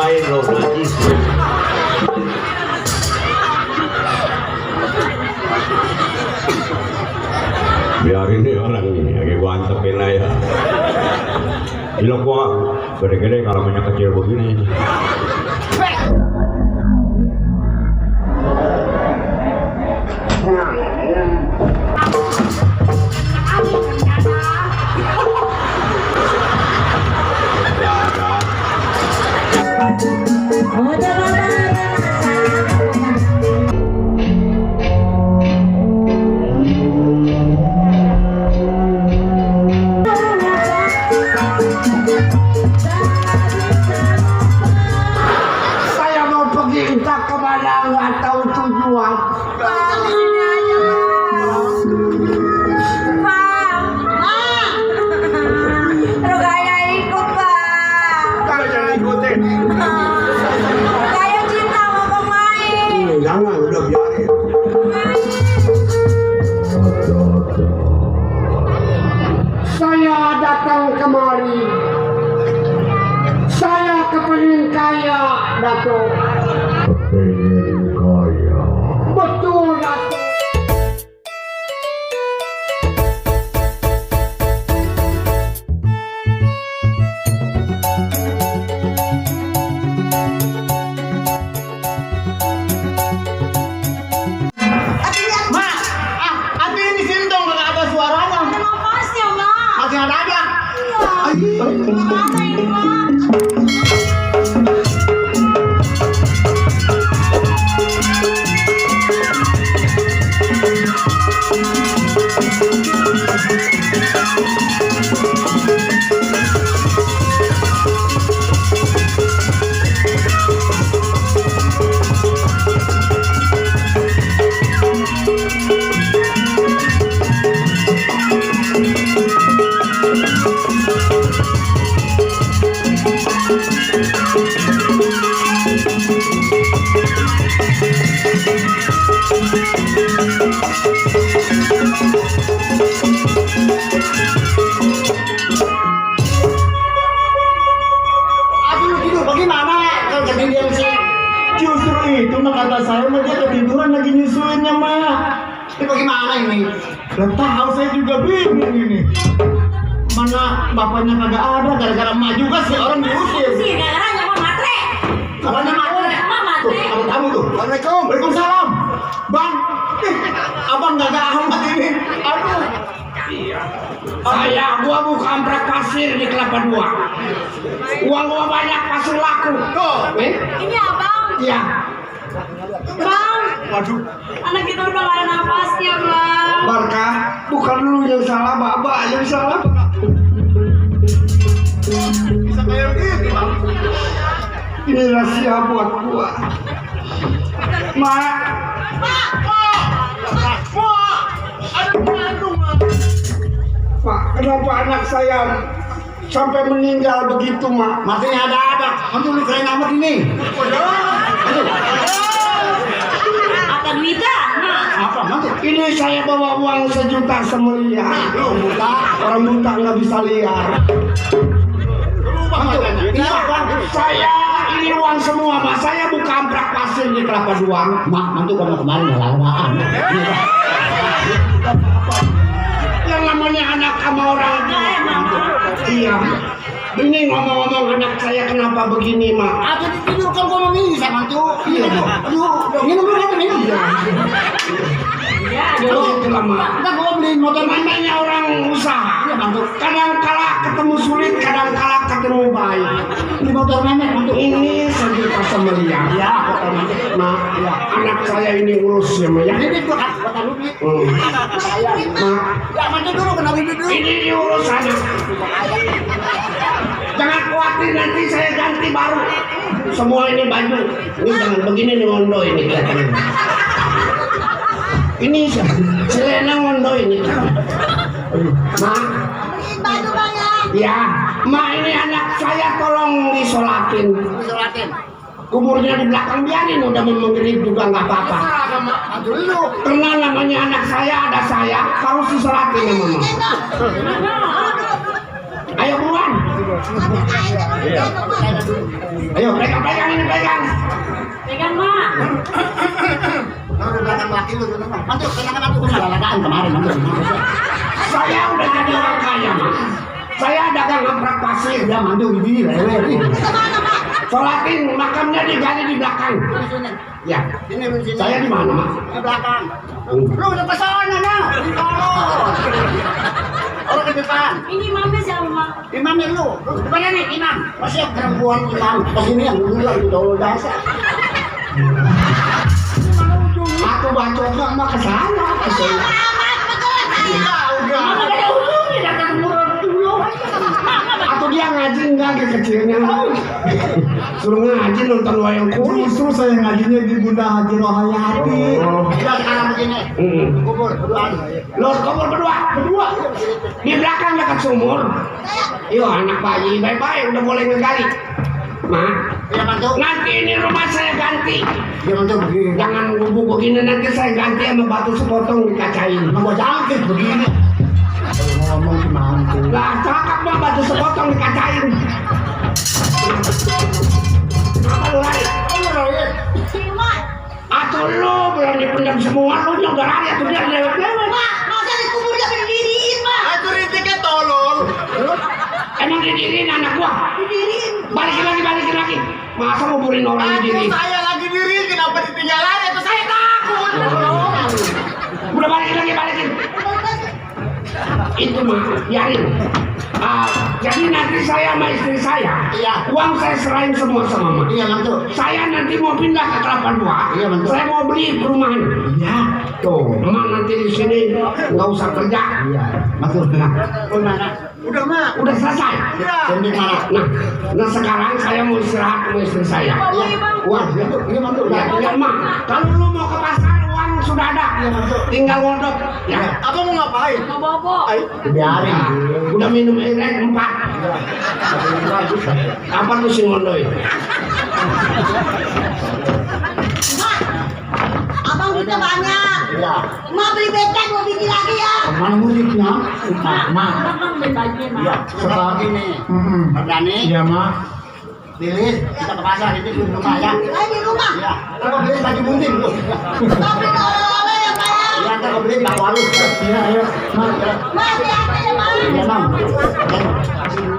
lain loh najis. Biarin deh orang ini, lagi gua antepin aja. Gila gua gede-gede kalau banyak kecil begini. Saya mau pergi entah kemana, nggak tahu tujuan. Jangan, udah biarin. Saya datang kemari. Saya kepingin kaya, Dato. Kepingin kaya. Betul, Dato. Itu mah kata saya mah dia ketiduran lagi nyusuinnya mah. Ini bagaimana ini? Belum tahu, saya juga bingung ini. Mana bapaknya kagak ada, gara-gara emak juga sih orang diusir. Sih, gara-gara nyawa matre. Karena matre. Tuh, ada tamu tuh. Assalamualaikum. Waalaikumsalam. Bang, abang kagak amat ini. Aduh. Gua bukan prak pasir di Kelapa Dua. Uang gua banyak, pasir laku. Tuh, Ini abang. iya. Bang, Waduh. anak kita udah gak ada napasnya, Bang. Barkah, bukan lu yang salah, Bapak yang salah. Bisa kayak begini, Bang. Ini rahasia buat gua. Mak, Pak, kenapa anak saya sampai meninggal begitu, Mak? Matinya ada. Kamu lu keren amat ini. Apa duitnya? Apa nanti? Ini saya bawa uang 1 juta semiliar. Lu buta. Orang buta nggak bisa liar. Berubah matanya. Iya, Bang. Saya ini uang semua, Mas. Saya buka amprak pasir di Kelapa Dua. Mak, nanti kamu kemarin lalaan. Yang namanya anak sama orang. Iya. Ini ngomong-ngomong anak saya kenapa begini, Mak? Atau tidur kan gua mau bisa mantu. Iya, Mak. Aduh, minum dulu, minum. Ya, Kalau itu lama. Kita gua beliin motor Namanya orang usaha. Iya, mantu. Kadang kala ketemu sulit, kadang kala ketemu baik. Ini motor memek, mantu. Ini 1 juta semiliar. Ya, motor memek. Mak, ya, anak saya ini ngurus ya, Mak. Ya. Ini tuh kan kata lu beli. Saya. Mak, Ya, mantu dulu kenapa dulu? ini diurus anak. Jangan khawatir, nanti saya ganti baru. Semua ini baju. Ini jangan begini nih Mondo ini kelihatannya. Ini Selena Mondo ini. Mak, baju banyak. ya, Mak ini anak saya tolong disolatin. Disolatin. Kuburnya di belakang biarin, udah menggigit juga nggak apa-apa. Mantu lu. Karena namanya anak saya ada saya, harus disolatin ya Mama. Ayo buruan. Ayo, Pegang ini pegang. Pegang, Mak. Kalau belakang laki lu tuh, mantu, kenangan aku lalagaan kemarin, mantu. Saya udah jadi orang kaya, Mak. Saya dagang ngeprak pasir. Ya, mantu, ini lewer. Sholatin makamnya digali di belakang. Ya. Ini sini. Saya di mana, Mak? Di belakang. Lu udah kesana, nah. Orang di depan. Ini mami siapa, Mak? Imamnya lu. Depannya nih, imam. Masih yang perempuan imam. Kesini yang dulu lagi dulu dasar. Aku bacotnya sama ke sana. Mana ada ujungnya datang murah dulu. Atau dia ngaji enggak ke kecilnya. Suruh ngaji nonton wayang kulit. Justru saya ngajinya di Bunda Haji Rohayati. Ya sekarang begini. Kubur berdua. Lo kubur berdua. Di belakang dekat sumur. Yo anak bayi bye-bye udah boleh ngegali. Ma, Ya mantu. nanti ini rumah saya ganti. Ya mantu begini. Jangan gubuk begini nanti saya ganti sama batu sepotong dikacain. Mau jangkit begini. Kalau ngomong si mantu. Lah cakep mah batu sepotong dikacain. Apa lu lari? Mak. Atuh lu belum dipendam semua lu udah lari atuh dia lewat-lewat. Mak, masa dikubur gak berdiriin, Mak? Itu rintiknya tolong. Emang didiriin anak gua? Berdiriin. Balikin lagi. Masa nguburin orang diri? Saya lagi diri, kenapa ditinggalan? Itu saya takut. Udah balikin. Itu mah, biarin. Jadi nanti saya sama istri saya, Iya. uang saya serahin semua sama mama. Iya mantu. Saya nanti mau pindah ke Kelapa Dua. Iya, betul. Saya mau beli perumahan. Iya. Tuh, emak nanti di sini nggak usah kerja. Iya. Mantu. Mana? Udah mah. Udah selesai. Iya. Jadi mana? Nah sekarang saya mau istirahat sama istri saya. Iya. Wah, ini mantu. Ya, tinggal mak. Kalau lu mau ke pasar, uang sudah ada. Tinggal ngodok. Ya. Apa mau ngapain? Mau bobo. Biarin. Ya, udah minum air 4. Apa lu sih ngondoy? Mak, abang duitnya banyak. Iya. Mak beli becak mau bikin lagi ya. Mana musiknya? Ma. Abang beli baju, Mak. Iya. Seperti ini. Berani? Iya mah. Lilis, kita ke pasar itu di rumah ya. Di rumah. Iya. Kalau beli baju bunting tuh. Tapi oleh-oleh ya, Pak ya. Iya, kalau beli bak walu. Iya, ayo. Mak. Mak, hati-hati ya, Mak. Iya, Mam.